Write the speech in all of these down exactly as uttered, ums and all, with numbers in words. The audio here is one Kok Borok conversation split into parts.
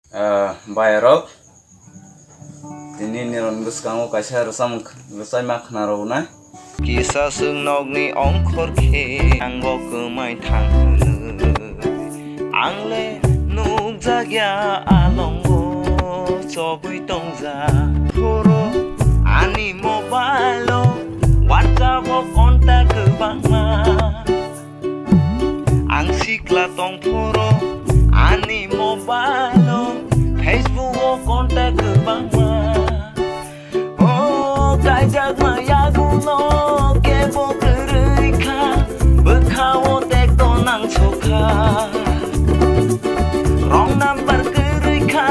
Ah, bayarok, tini nirok bwskango kaisa rwcham-, rwchaima khna rwna. Kisa chwng nokni ongkhor khe ango kwmai thang hwnwi. Ang le nukjakya alongo chobwi tongjak. Phoro ani mobile-o WhatsApp-o contact kwbangma. Ang sikla tong phoro ani mobile-o Facebook-o contact kwbangma. O kaijakma yagulo kebo kwrwi kha, bwkha-o tekto nangsokha. Wrong number kwrwi kha,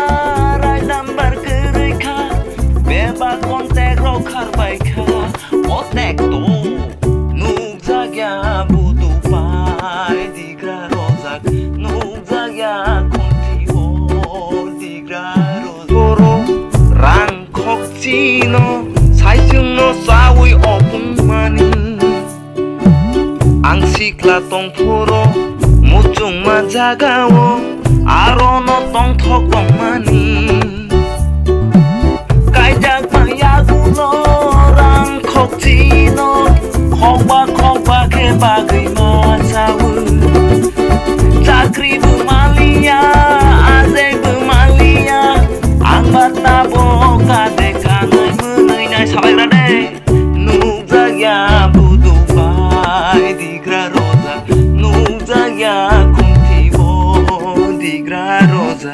right number kwrwi kha, bebak contact-rok kharbai kha. O tekto nukjakya budu pai digra rojak, nukjakya khumthi o digra rojak. Borok rang khokchino saichungno chaui opungmani. Ang sikla tong phoro muchungma jagao arono tongthok tongmani. Kaijak maya gulo rang khokchino khokba khokba khe bagwi ma chawi. Chakri bo maliya, ajai bo maliya, ang ba tabo kade kanai mwnwi nai sabaira de. Nukjakya budu bai digra roja, nukjakya khumthi bo digra roja.